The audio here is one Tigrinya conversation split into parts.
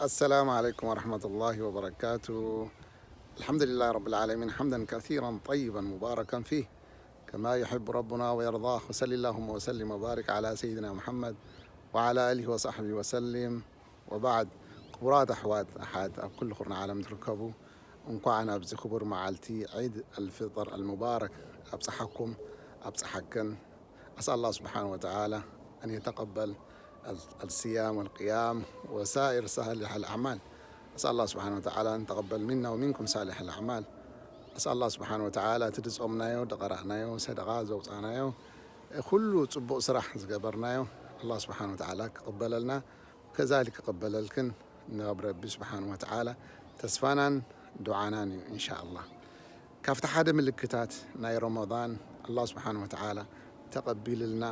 السلام عليكم ورحمة الله وبركاته. الحمد لله رب العالمين، حمدا كثيرا طيبا مباركا فيه، كما يحب ربنا ويرضاه. وصل اللهم وسلم وبارك على سيدنا محمد وعلى آله وصحبه وسلم. وبعد، ክቡራት ኣሕዋት ኣሓት ኣብ ኩሉ ኩርና ዓለም ትርከቡ፣ እንኳዕ ናብዚ ክቡር መዓልቲ ዒድ ኣልፍጥር ኣልሙባረክ ኣብፀሓኩም ኣብፀሓክን። أسأل الله سبحانه وتعالى أن يتقبل الصيام والقيام وسائر صالح الأعمال. أسأل الله سبحانه وتعالى أن يتقبل منا ومنكم صالح الأعمال. أسأل الله سبحانه وتعالى እቲ ዝጾምናዮ፣ ዝቐራእናዮ፣ ሰደቓ ዘውጻእናዮ፣ ኩሉ ጽቡቕ ስራሕ ዝገበርናዮ ኣላህ ስብሓነ ወተዓላ ክቕበለልና፣ ከዛሊክ ክቕበለልክን ናብ ረቢ ስብሓነ ወተዓላ ተስፋናን ዱዓናን እዩ፣ ኢንሻኣላህ። ካብቲ ሓደ ምልክታት ናይ ረመዳን፣ ኣላህ ስብሓነ ወተዓላ ተቐቢልልና፣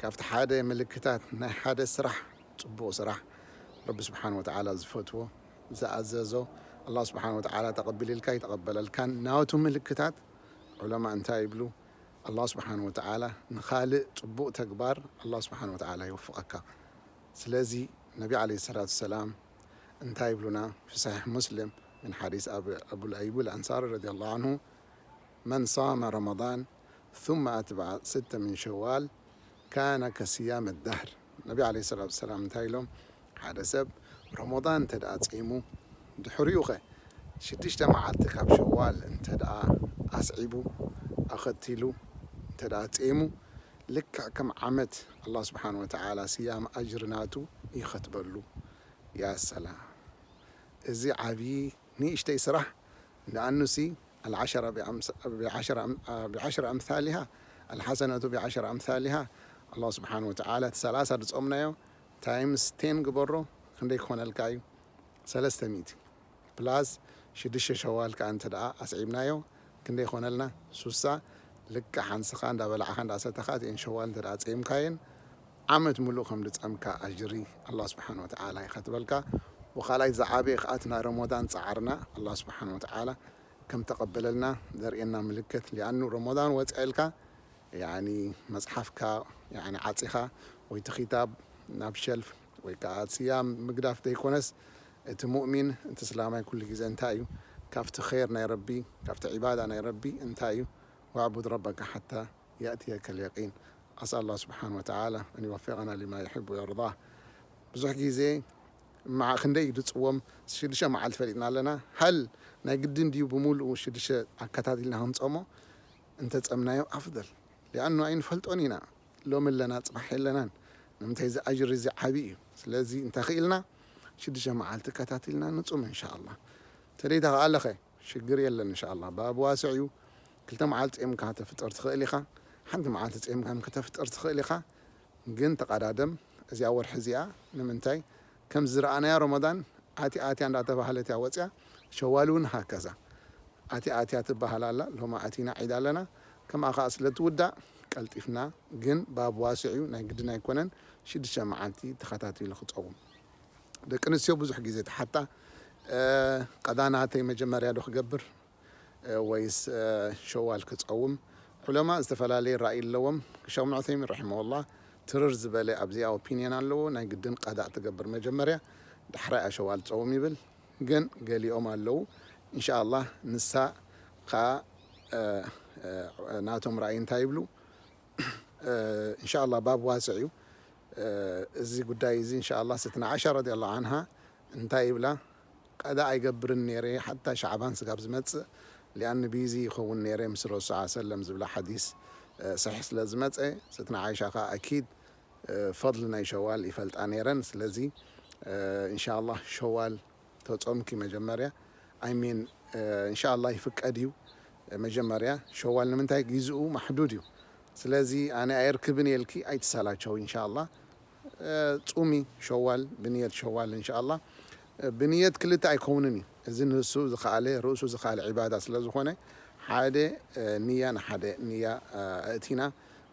ካብቲ ሓደ ምልክታት ናይ ሓደ ስራሕ፣ ጽቡቕ ስራሕ፣ ረቢ ስብሓነ ወተዓላ ዝፈትዎ፣ ዝኣዘዞ፣ ኣላህ ስብሓነ ወተዓላ ተቐቢልልካ ይተቐበለልካን ናቱ ምልክታት፣ ዑለማ እንታይ ይብሉ? ኣላህ ስብሓነ ወተዓላ ንኻልእ ጽቡቕ ተግባር ኣላህ ስብሓነ ወተዓላ ይወፍቐካ። ስለዚ ነቢ ዓለይሂ ሰላቱ ወሰላም እንታይ ይብሉና? ፊ ሰሒሕ ሙስሊም ምን ሓዲስ ኣብ-፣ ኣቡል ኣዩብ ኣልኣንሳሪ ረዲየላሁ ዐንሁ፣ መን ሳመ ረመዳን ثم أتبع ست من شوال كان كصيام الدهر። ነቢ ዓለይሂ ሰላቱ ወሰላም እንታይ ኢሎም? ሓደ ሰብ ረመዳን እንተ ደኣ ጺሙ፣ ድሕሪኡ ኸ ሽዱሽተ መዓልቲ ካብ ሸዋል እንተ ደኣ ኣስዒቡ፣ ኣኸቲሉ እንተ ደኣ ጺሙ፣ ልክዕ ከም ዓመት ኣላህ ስብሓነ ወተዓላ ስያም ኣጅሪ ናቱ ይኸትበሉ። ያ ሰላም! እዚ ዓብዪ ንእሽተይ ስራሕ፣ ንኣኑሲ العشرة بأمس-، بعشر أم-، بعشر أمثالها، الحسنة بعشر أمثالها። ኣላህ ስብሓነ ወተዓላ እቲ ሰላሳ ዝጾምናዮ ታይምስ ቴን ግበሮ፣ ክንደይ ክኾነልካ እዩ? ሰለስተ ሚእቲ። ፕላስ ሽዱሽተ ሸዋል ከኣ እንተ ደኣ ኣስዒብናዮ፣ ክንደይ ይኾነልና? ሱሳ። ልክዕ ሓንስኻ እንዳበላዕኻ እንዳሰተኻ እቲኤን ሸዋል እንተ ደኣ ጸይምካየን፣ ዓመት ሙሉእ ከም ዝጸምካ ኣጅሪ ኣላህ ስብሓነ ወተዓላ ይኸትበልካ። ወኻልኣይ ዝዓበየ ከኣ እቲ ናይ ረመዳን ጻዕርና ኣላህ ስብሓነ ወተዓላ ከም ተቐበለልና ዘርእየና ምልክት። ሊኣኑ ረመዳን ወጽአ ኢልካ፣ ያኒ መጽሓፍካ፣ ያኒ ዓጺኻ፣ ወይ እቲ ኪታብ ናብ ሸልፍ፣ ወይ ከኣ ስያም ምግዳፍ ዘይኮነስ፣ እቲ ሙእሚን፣ እቲ እስላማይ ኩሉ ግዜ እንታይ እዩ? ካብቲ ኸይር ናይ ረቢ፣ ካብቲ ዒባዳ ናይ ረቢ እንታይ እዩ? واعبد ربك حتى يأتيك اليقين. أسأل الله سبحانه وتعالى أن يوفقنا لما يحب ويرضاه. ብዙሕ ግዜ መዓ-፣ ክንደይ ድጽዎም ሽዱሽተ መዓልቲ ፈሊጥና ኣለና። ሃል ናይ ግድን ድዩ ብምሉኡ ሽዱሽተ ኣከታቲልና ክንጾሞ? እንተጸምናዮ ኣፍደል። ሊኣኑ ኣይንፈልጦን ኢና። ሎሚ ኣለና፣ ጽባሕ የለናን። ንምንታይ እዚ ኣጅሪ እዚ ዓቢ እዩ። ስለዚ እንተኽኢልና ሽዱሽተ መዓልቲ ኣከታቲልና ንጹም እንሻኣላህ። እንተደይ ተኽኣለኸ ሽግር የለን እንሻኣላህ። ባብ ዋስዕ እዩ። ክልተ መዓልቲ ጼምካ ተፍጥር ትኽእል ኢኻ። ሓንቲ መዓልቲ ጼምካ ከተፍጥር ትኽእል ኢኻ። ግን ተቐዳደም እዚኣ ወርሒ እዚኣ። ንምንታይ? ከም ዝረኣናያ ረመዳን ኣትያ ኣትያ እንዳተባህለት እያ ወፅያ። ሸዋል እውን ሃከዛ ኣትያ ኣትያ ትበሃል ኣላ። ሎማ ኣቲና ዒድ ኣለና። ከምኣ ከዓ ስለ ትውዳእ ቀልጢፍና፣ ግን ባብ ዋስዕ እዩ፣ ናይ ግድን ኣይኮነን ሽዱሽተ መዓልቲ ተኸታቲሉ ክፀውም። ደቂ ኣንስትዮ ብዙሕ ግዜ ተሓታ፣ "እ፣ ቀዳ ናተይ መጀመርያ ዶ ክገብር፣ እ፣ ወይስ፣ እ፣ ሸዋል ክፀውም?" ዑለማ ዝተፈላለየ ራእይ ኣለዎም። ሸኽ እብኑ ዑሰይሚን ረሒመሁላህ ትርር ዝበለ ኣብዚኣ ኦፒንየን ኣለዎ። ናይ ግድን ቀዳእ ትገብር መጀመርያ፣ ዳሕራይ እያ ሸዋል ትፀውም ይብል። ግን ገሊኦም ኣለዉ፣ ኢንሻኣላህ፣ ንሳ ከዓ፣ እ፣ እ፣ ናቶም ራእይ እንታይ ይብሉ? እ፣ ኢንሻኣላህ፣ ባብ ዋስዕ እዩ። እ፣ እዚ ጉዳይ እዚ፣ ኢንሻኣላህ፣ ሰይድና ዓኢሻ ረዲየላሁ ዓንሃ እንታይ ይብላ? ቀዳ ኣይገብርን ነይረ፣ ሓታ ሻዕባን ስጋብ ዝመጽእ፣ ሊኣን ቢዚ ይኸውን ነይረ ምስ ረሱል ሰለላሁ ዐለይሂ ወሰለም ዝብላ ሓዲስ፣ እ፣ ሰሒሕ ስለ ዝመጸ፣ ሰይድና ዓኢሻ ከኣ ኣኪድ፣ እ፣ ፈድሊ ናይ ሸዋል ይፈልጣ ነይረን። ስለዚ፣ እ፣ ኢንሻኣላህ ሸዋል ተጾምኪ መጀመርያ፣ ኣይ ሚን፣ እ፣ ኢንሻኣላህ ይፍቀድ እዩ፣ እ፣ መጀመርያ ሸዋል። ንምንታይ? ግዝኡ ማሕዱድ እዩ። ስለዚ ኣነ ኣየርክብን እየ ኢልኪ ኣይትሰላቸው፣ ኢንሻኣላህ። እ፣ ጹሚ ሸዋል፣ ብንየት ሸዋል፣ ኢንሻኣላህ። እ፣ ብንየት ክልተ ኣይከውንን እዩ። እዚ ንሱ ዝኸኣለ፣ ርእሱ ዝኸኣለ ዒባዳ ስለ ዝኾነ፣ ሓደ፣ እ፣ ንያ ንሓደ ንያ፣ እ፣ ኣእቲና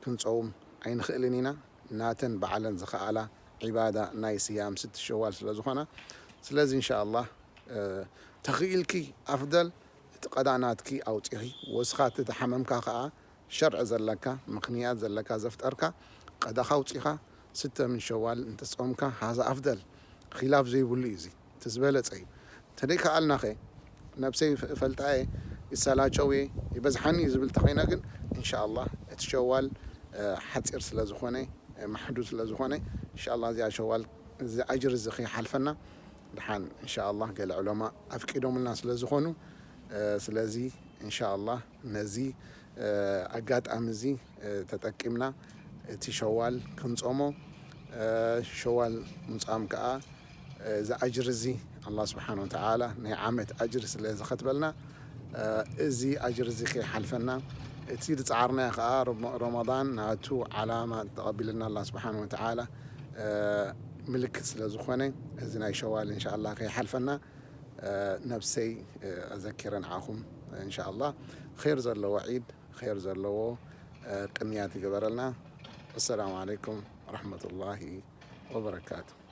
ክንጸውም ኣይንኽእልን ኢና። ናተን ባዕለን ዝኸኣላ ዒባዳ ናይ ስያም ስቲ ሸዋል ስለ ዝኾና፣ ስለዚ ኢንሻኣላህ፣ እ፣ ተኽኢልኪ ኣፍደል እቲ ቀዳ ናትኪ ኣውጺኺ፣ ወስኻ እቲ ተሓመምካ ከኣ ሸርዒ ዘለካ፣ ምኽንያት ዘለካ ዘፍጠርካ፣ ቀዳኻ ኣውጺኻ ስተ ምን ሸዋል እንተጾምካ ሃዛ ኣፍደል፣ ኺላፍ ዘይብሉ እዩ እዚ። እቲ ዝበለጸ እዩ። ተደይከኣልናኸ ነብሰይ ይፈልጣ እየ፣ ይሰላቸው እየ፣ ይበዝሓኒ እዩ ዝብል ተኾይና ግን እንሻኣላህ እቲ ሸዋል ሓፂር ስለ ዝኾነ፣ ማሕዱድ ስለ ዝኾነ፣ እንሻኣላህ እዚኣ ሸዋል እዚ ኣጅር እዚ ከይሓልፈና ድሓን እንሻኣላህ ገለ ዕለማ ኣፍቂዶምልና ስለ ዝኾኑ፣ ስለዚ እንሻኣላህ ነዚ ኣጋጣሚ እዚ ተጠቂምና እቲ ሸዋል ክንጾሞ፣ ሸዋል ምጻም ከኣ እዚ ኣጅር እዚ ኣላህ ስብሓን ወተዓላ ናይ ዓመት ኣጅር ስለ ዝኸትበልና፣ እዚ ኣጅር እዚ ከይሓልፈና፣ እቲ ዝጸዓርናዮ ከኣ ረመ-፣ ረመዳን ናቱ ዓላማ ተቐቢልና ኣላህ ስብሓን ወተዓላ ምልክት ስለ ዝኾነ፣ እዚ ናይ ሸዋል እንሻኣላህ ከይሓልፈና ነብሰይ ኣዘኪረ ንዓኹም እንሻኣላህ። ኸይር ዘለዎ ዒድ፣ ኸይር ዘለዎ ቅንያት ይገበረልና። ወሰላሙ ዓለይኩም ወረሕመቱላሂ ወበረካቱ።